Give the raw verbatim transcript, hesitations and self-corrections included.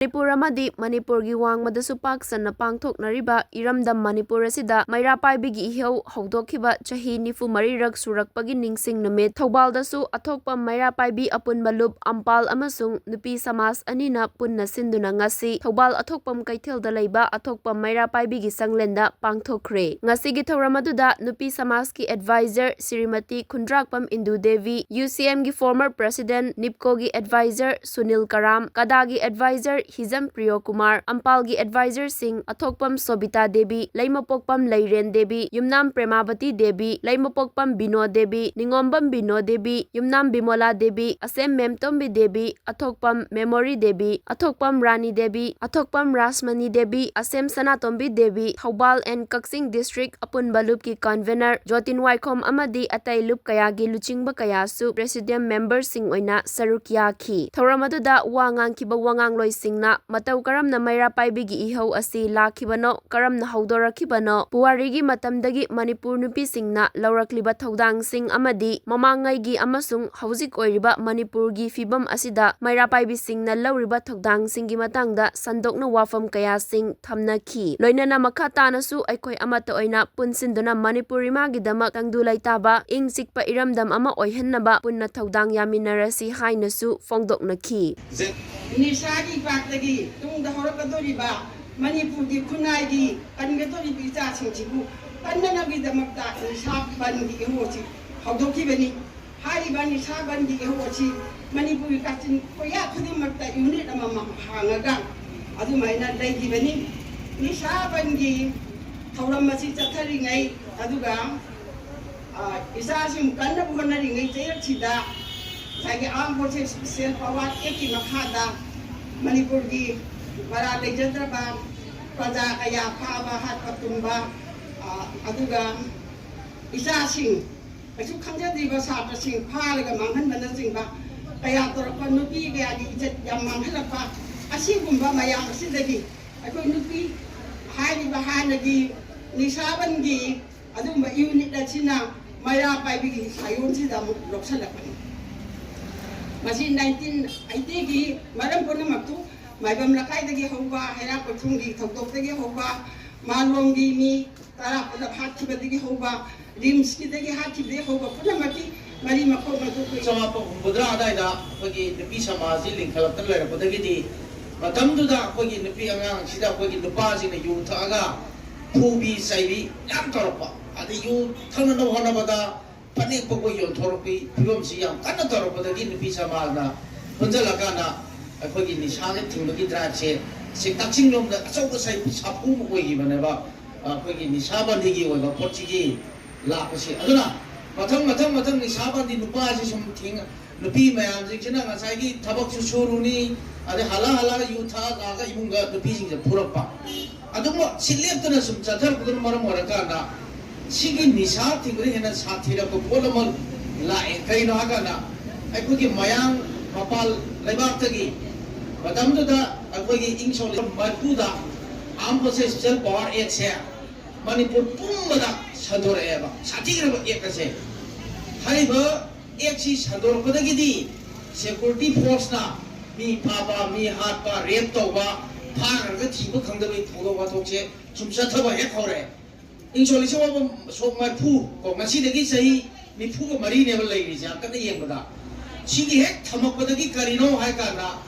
ꯃꯅꯤꯄꯨꯔ ꯑꯃꯗꯤ ꯃꯅꯤꯄꯨꯔꯒꯤ ꯋꯥꯡꯃꯗꯁꯨ ꯄꯥꯛ ꯁꯟꯅ ꯄꯥꯡꯊꯣꯛꯅꯔꯤꯕ ꯏꯔꯝꯗꯝ ꯃꯅꯤꯄꯨꯔ ꯑꯁꯤꯗ ꯃꯩꯔꯥ ꯄꯥꯏꯕꯤꯒꯤ ꯏꯍꯧ ꯍꯧꯗꯣꯛꯈꯤꯕ ꯆꯍꯤ ꯅꯤꯐꯨ ꯃꯔꯤꯔꯛ ꯁꯨꯔꯛꯄꯒꯤ ꯅꯤꯡꯁꯤꯡ ꯅꯨꯃꯤꯠ꯫ ꯊꯧꯕꯥꯜꯗꯁꯨ ꯑꯊꯣꯛꯄꯝ ꯃꯩꯔꯥ ꯄꯥꯏꯕꯤ ꯑꯄꯨꯟꯕ ꯂꯨꯞ ꯑꯝꯄꯥꯜ ꯑꯃꯁꯨꯡ ꯅꯨꯄꯤ ꯁꯃꯥꯖ ꯑꯅꯤꯅ ꯄꯨꯟꯅ ꯁꯤꯟꯗꯨꯅ ꯉꯁꯤ ꯊꯧꯕꯥꯜ ꯑꯊꯣꯛꯄꯝ ꯀꯩꯊꯦꯜꯗ ꯂꯩꯕ ꯑꯊꯣꯛꯄꯝ ꯃꯩꯔꯥ ꯄꯥꯏꯕꯤꯒꯤ ꯆꯪꯂꯦꯟꯗ ꯄꯥꯡꯊꯣꯛꯈ꯭ꯔꯦ꯫ ꯉꯁꯤꯒꯤ ꯊꯧꯔꯝ ꯑꯗꯨꯗ ꯅꯨꯄꯤ ꯁꯃꯥꯖꯀꯤ ꯑꯦꯗꯚꯥꯏꯖꯔ ꯁ꯭ꯔꯤꯃꯇꯤ ꯈꯨꯟꯗ꯭ꯔꯥꯛꯄꯝ ꯏꯟꯗꯨ ꯗꯦꯕꯤ, ꯌꯨ ꯁꯤ ꯑꯦꯝꯒꯤ ꯐꯣꯔꯃꯔ ꯄ꯭ꯔꯦꯁꯤꯗꯦꯟꯠ ꯅꯤꯞꯀꯣꯒꯤ ꯑꯦꯗꯚꯥꯏꯖꯔ ꯁꯨꯅꯤꯜ ꯀꯔꯥꯝ, ꯀꯗꯥꯒꯤ ꯑꯦꯗꯚꯥꯏꯖꯔ ꯍꯤꯖꯝ ꯄ꯭ꯔꯤꯌꯣ ꯀꯨꯃꯥꯔ, ꯑꯝꯄꯥꯜꯒꯤ ꯑꯦꯗꯚꯥꯏꯖꯔꯁꯤꯡ ꯑꯊꯣꯛꯄꯝ ꯁꯣꯕꯤꯇꯥ ꯗꯦꯕꯤ, ꯂꯩꯃꯄꯣꯛꯄꯝ ꯂꯩꯔꯦꯟ ꯗꯦꯕꯤ, ꯌꯨꯝꯅꯥꯝ ꯄ꯭ꯔꯦꯃꯥꯕꯇꯤ ꯗꯦꯕꯤ, ꯂꯩꯃꯄꯣꯛꯄꯝ ꯕꯤꯅꯣ ꯗꯦꯕꯤ, ꯅꯤꯉꯣꯝꯕꯝ ꯕꯤꯅꯣ ꯗꯦꯕꯤ, ꯌꯨꯝꯅꯥꯝ ꯕꯤꯃꯣꯂꯥ ꯗꯦꯕꯤ, ꯑꯁꯦꯝ ꯃꯦꯝꯇꯣꯝꯕꯤ ꯗꯦꯕꯤ, ꯑꯊꯣꯛꯄꯝ ꯃꯦꯃꯣꯔꯤ ꯗꯦꯕꯤ, ꯑꯊꯣꯛꯄꯝ ꯔꯥꯅꯤ ꯗꯦꯕꯤ, ꯑꯊꯣꯛꯄꯝ ꯔꯥꯁꯃꯅꯤ ꯗꯦꯕꯤ, ꯑꯁꯦꯝ ꯁꯅꯥꯇꯣꯝꯕꯤ ꯗꯦꯕꯤ, ꯊꯧꯕꯥꯜ and ꯀꯛꯆꯤꯡ ꯗꯤꯁꯇ꯭ꯔꯤꯛ ꯑꯄꯨꯟꯕ ꯂꯨꯞꯀꯤ ꯀꯟꯚꯦꯅꯔ ꯖꯣꯇꯤꯟ ꯋꯥꯏꯈꯣꯝ ꯑꯃꯗꯤ ꯑꯇꯩ ꯂꯨꯞ ꯀꯌꯥꯒꯤ ꯂꯨꯆꯤꯡꯕ ꯀꯌꯥꯁꯨ ꯄ꯭ꯔꯦꯁꯤꯗꯤꯌꯝ ꯃꯦꯝꯕꯔꯁꯤꯡ ꯑꯣꯏꯅ ꯁꯔꯨꯛ ꯌꯥꯈꯤ꯫ ꯊꯧꯔꯝ ꯑꯗꯨꯗ ꯋꯥ ꯉꯥꯡꯈꯤꯕ ꯋꯥꯉꯥꯡꯂꯣꯏꯁꯤꯡꯅ ꯃꯇꯧ ꯀꯔꯝꯅ ꯃꯩꯔꯥ ꯄꯥꯏꯕꯤꯒꯤ ꯏꯍꯧ ꯑꯁꯤ ꯂꯥꯛꯈꯤꯕꯅꯣ, ꯀꯔꯝꯅ ꯍꯧꯗꯣꯔꯛꯈꯤꯕꯅꯣ, ꯄꯨꯋꯥꯔꯤꯒꯤ ꯃꯇꯝꯗꯒꯤ ꯃꯅꯤꯄꯨꯔ ꯅꯨꯄꯤꯁꯤꯡꯅ ꯂꯧꯔꯛꯂꯤꯕ ꯊꯧꯗꯥꯡꯁꯤꯡ ꯑꯃꯗꯤ ꯃꯃꯥꯡꯉꯩꯒꯤ ꯑꯃꯁꯨꯡ ꯍꯧꯖꯤꯛ ꯑꯣꯏꯔꯤꯕ ꯃꯅꯤꯄꯨꯔꯒꯤ ꯐꯤꯕꯝ ꯑꯁꯤꯗ ꯃꯩꯔꯥ ꯄꯥꯏꯕꯤꯁꯤꯡꯅ ꯂꯧꯔꯤꯕ ꯊꯧꯗꯥꯡꯁꯤꯡꯒꯤ ꯃꯇꯥꯡꯗ ꯁꯟꯗꯣꯛꯅ ꯋꯥꯐꯝ ꯀꯌꯥꯁꯤꯡ ꯊꯝꯅꯈꯤ꯫ ꯂꯣꯏꯅꯅ ꯃꯈꯥ ꯇꯥꯅꯁꯨ ꯑꯩꯈꯣꯏ ꯑꯃꯠꯇ ꯑꯣꯏꯅ ꯄꯨꯟꯁꯤꯟꯗꯨꯅ ꯃꯅꯤꯄꯨꯔ ꯏꯃꯥꯒꯤꯗꯃꯛ ꯇꯪꯗꯨ ꯂꯩꯇꯥꯕ, ꯏꯪ ꯆꯤꯛꯄ ꯏꯔꯝꯗꯝ ꯑꯃ ꯑꯣꯏꯍꯟꯅꯕ ꯄꯨꯟꯅ ꯊꯧꯗꯥꯡ ꯌꯥꯃꯤꯟꯅꯔꯁꯤ ꯍꯥꯏꯅꯁꯨ ꯐꯣꯡꯗꯣꯛꯅꯈꯤ꯫ ꯅꯤꯁꯥꯒꯤ ꯏꯄꯥꯛꯇꯒꯤ ꯇꯨꯡꯗ ꯍꯧꯔꯛꯀꯗꯧꯔꯤꯕ ꯃꯅꯤꯄꯨꯔꯒꯤ ꯈꯨꯟꯅꯥꯏꯒꯤ ꯀꯟꯒꯗꯧꯔꯤꯕ ꯏꯆꯥꯁꯤꯡꯁꯤꯕꯨ ꯀꯟꯅꯅꯕꯒꯤꯗꯃꯛꯇ ꯅꯤꯁꯥ ꯕꯟꯒꯤ ꯏꯍꯧ ꯑꯁꯤ ꯍꯧꯗꯣꯛꯈꯤꯕꯅꯤ꯫ ꯍꯥꯏꯔꯤꯕ ꯅꯤꯁꯥ ꯕꯟꯒꯤ ꯏꯍꯧ ꯑꯁꯤ ꯃꯅꯤꯄꯨꯔꯒꯤ ꯀꯥꯆꯤꯟ ꯀꯣꯌꯥ ꯈꯨꯗꯤꯡꯃꯛꯇ ꯌꯨꯅꯤꯠ ꯑꯃꯃꯝ ꯍꯥꯡꯉꯒ ꯑꯗꯨꯃꯥꯏꯅ ꯂꯩꯈꯤꯕꯅꯤ꯫ ꯅꯤꯁꯥ ꯕꯟꯒꯤ ꯊꯧꯔꯝ ꯑꯁꯤ ꯆꯠꯊꯔꯤꯉꯩ, ꯑꯗꯨꯒ, ꯑ, ꯏꯆꯥꯁꯤꯡ ꯀꯟꯅꯕ ꯍꯣꯠꯅꯔꯤꯉꯩ ꯆꯩꯔꯛꯁꯤꯗ ꯉꯁꯥꯏꯒꯤ Armed Forces Special Power Actꯀꯤ ꯃꯈꯥꯗ ꯃꯅꯤꯄꯨꯔꯒꯤ ꯃꯔꯥꯜ ꯂꯩꯖꯗ꯭ꯔꯕ ꯄ꯭ꯔꯖꯥ ꯀꯌꯥ ꯐꯥꯕ, ꯍꯥꯠꯄ ꯄꯨꯟꯕ, ꯑ, ꯑꯗꯨꯒ ꯏꯆꯥꯁꯤꯡ ꯀꯩꯁꯨ ꯈꯪꯖꯗ꯭ꯔꯤꯕ ꯁꯥꯇ꯭ꯔꯁꯤꯡ ꯐꯥꯔꯒ ꯃꯥꯡꯍꯟꯕꯅꯆꯤꯡꯕ ꯀꯌꯥ ꯇꯧꯔꯛꯄ, ꯅꯨꯄꯤ ꯀꯌꯥꯒꯤ ꯏꯖꯠ ꯌꯥꯝ ꯃꯥꯡꯍꯜꯂꯛꯄ, ꯑꯁꯤꯒꯨꯝꯕ ꯃꯌꯥꯝ ꯑꯁꯤꯗꯒꯤ ꯑꯩꯈꯣꯏ ꯅꯨꯄꯤ ꯍꯥꯏꯔꯤꯕ ꯍꯥꯟꯅꯒꯤ ꯅꯤꯁꯥꯕꯟꯒꯤ ꯑꯗꯨꯒꯨꯝꯕ ꯌꯨꯅꯤꯠ ꯑꯁꯤꯅ ꯃꯩꯔꯥ ꯄꯥꯏꯕꯤꯒꯤ ꯁꯥꯌꯣꯟꯁꯤꯗ ꯑꯃꯨꯛ ꯂꯧꯁꯜꯂꯛꯄꯅꯤ꯫ ꯃꯁꯤ nineteen eightyꯒꯤ ꯃꯔꯝ ꯄꯨꯝꯅꯃꯛꯇꯨ ꯃꯥꯏꯕꯝ ꯂꯩꯀꯥꯏꯗꯒꯤ ꯍꯧꯕ, ꯍꯩꯔꯥꯡ ꯀꯣꯏꯊꯨꯡꯒꯤ ꯊꯧꯗꯣꯛꯇꯒꯤ ꯍꯧꯕ, ꯃꯥꯂꯣꯝꯒꯤ ꯃꯤ ꯇꯔꯥ ꯄꯨꯂꯞ ꯍꯥꯠꯈꯤꯕꯗꯒꯤ ꯍꯧꯕ, ꯔꯤꯝꯁꯀꯤꯗꯒꯤ ꯍꯥꯠꯈꯤꯕꯗꯒꯤ ꯍꯧꯕ ꯄꯨꯝꯅꯃꯛꯀꯤ ꯃꯔꯤ ꯃꯈꯣꯡ ꯑꯗꯨ ꯑꯩꯈꯣꯏ ꯆꯃꯥꯄꯟ ꯍꯨꯝꯐꯨꯇꯔꯥ ꯑꯗꯨꯋꯥꯏꯗ ꯑꯩꯈꯣꯏꯒꯤ ꯅꯨꯄꯤ ꯁꯃꯥꯖꯁꯤ ꯂꯤꯡꯈꯠꯂꯛꯇ ꯂꯩꯔꯛꯄꯗꯒꯤꯗꯤ, ꯃꯇꯝꯗꯨꯗ ꯑꯩꯈꯣꯏꯒꯤ ꯅꯨꯄꯤ ꯑꯉꯥꯡꯁꯤꯗ ꯑꯩꯈꯣꯏꯒꯤ ꯅꯨꯄꯥꯁꯤꯡꯅ ꯌꯨ ꯊꯛꯑꯒ ꯐꯨꯕꯤ ꯆꯩꯕꯤ ꯌꯥꯝ ꯇꯧꯔꯛꯄ, ꯑꯗꯩ ꯌꯨ ꯊꯛꯅꯅꯕ ꯍꯣꯠꯅꯕꯗ ꯐꯅꯦꯛ ꯄꯣꯛꯄ ꯌꯣꯟꯊꯣꯔꯛꯄꯤ ꯐꯤꯕꯝꯁꯤ ꯌꯥꯝ ꯀꯟꯅ ꯇꯧꯔꯛꯄꯗꯒꯤ ꯅꯨꯄꯤ ꯁꯃꯥꯖꯅ ꯄꯨꯟꯁꯤꯜꯂꯀꯥꯟꯗ ꯑꯩꯈꯣꯏꯒꯤ ꯅꯤꯁꯥꯒꯤ ꯊꯤꯡꯕꯒꯤ ꯗ꯭ꯔꯥꯏꯕꯁꯦ ꯁꯤ ꯀꯛꯆꯤꯡ ꯂꯣꯝꯗ ꯑꯆꯧꯕ ꯁꯥꯐꯨ ꯑꯃ ꯑꯣꯏꯈꯤꯕꯅꯦꯕ꯫ ꯑꯩꯈꯣꯏꯒꯤ ꯅꯤꯁꯥ ꯕꯟꯗꯤꯒꯤ ꯑꯣꯏꯕ ꯄꯣꯠꯁꯤꯒꯤ ꯂꯥꯛꯄꯁꯤ꯫ ꯑꯗꯨꯅ ꯃꯊꯪ ꯃꯊꯪ ꯃꯊꯪ ꯅꯤꯁꯥ ꯕꯟꯗꯤ ꯅꯨꯄꯥꯁꯤ ꯁꯨꯝ ꯊꯤꯡ ꯅꯨꯄꯤ ꯃꯌꯥꯝꯁꯤꯡꯁꯤꯅ ꯉꯁꯥꯏꯒꯤ ꯊꯕꯛꯁꯨ ꯁꯨꯔꯨꯅꯤ, ꯑꯗꯩ ꯍꯜꯂ ꯍꯜꯂꯒ ꯌꯨ ꯊꯛꯑ ꯂꯥꯛꯑꯒ ꯏꯃꯨꯡꯗ ꯅꯨꯄꯤꯁꯤꯡꯁꯦ ꯐꯨꯔꯛꯄ꯫ ꯑꯗꯨꯝꯕ ꯁꯤ ꯂꯦꯞꯇꯅ ꯁꯨꯝ ꯆꯠꯊꯔꯛꯄꯗꯨꯅ ꯃꯔꯝ ꯑꯣꯏꯔꯀꯥꯟꯗ ꯁꯤꯒꯤ ꯅꯤꯁꯥ ꯊꯤꯡꯕꯗ ꯍꯦꯟꯅ ꯁꯥꯊꯤꯔꯛꯄ ꯄꯣꯠ ꯑꯃ ꯂꯥꯛꯑꯦ꯫ ꯀꯩꯅꯣ ꯍꯥꯏꯀꯥꯟꯗ ꯑꯩꯈꯣꯏꯒꯤ ꯃꯌꯥꯡ ꯃꯄꯥꯟ ꯂꯩꯕꯥꯛꯇꯒꯤ ꯃꯇꯝꯗꯨꯗ ꯑꯩꯈꯣꯏꯒꯤ ꯏꯪ ꯁꯣꯛ ꯃꯔꯤꯐꯨꯗ Armed Forces Special Power Actꯁꯦ Manipur ꯄꯨꯝꯕꯗ ꯁꯟꯗꯣꯔꯛꯑꯦꯕ꯫ ꯁꯥꯊꯤꯈ꯭ꯔꯕ ꯑꯦꯛ ꯑꯁꯦ꯫ ꯍꯥꯏꯔꯤꯕ ꯑꯦꯛꯁꯤ ꯁꯟꯗꯣꯔꯛꯄꯗꯒꯤꯗꯤ security forceꯅ ꯃꯤ ꯐꯥꯕ, ꯃꯤ ꯍꯥꯠꯄ, ꯔꯦꯞ ꯇꯧꯕ, ꯐꯥꯈ꯭ꯔꯒ ꯊꯤꯕ ꯈꯪꯗꯕꯒꯤ ꯊꯧꯗꯣꯛ ꯋꯥꯊꯣꯛꯁꯦ ꯁꯨꯝ ꯆꯠꯊꯕ ꯍꯦꯛ ꯍꯧꯔꯛꯑꯦ꯫ ꯏꯪ ꯁꯣꯛ ꯂꯤꯁꯤꯡ ꯑꯃꯒ ꯁꯣꯛ ꯃꯔꯤꯐꯨ ꯀꯣ, ꯉꯁꯤꯗꯒꯤ ꯆꯍꯤ ꯅꯤꯐꯨꯒ ꯃꯔꯤꯅꯦꯕ ꯂꯩꯔꯤꯁꯦ, ꯍꯥꯏꯐꯦꯠ ꯌꯦꯡꯕꯗ꯫ ꯁꯤꯒꯤ ꯍꯦꯛ ꯊꯝꯃꯛꯄꯗꯒꯤ ꯀꯔꯤꯅꯣ ꯍꯥꯏ ꯀꯥꯟꯗ,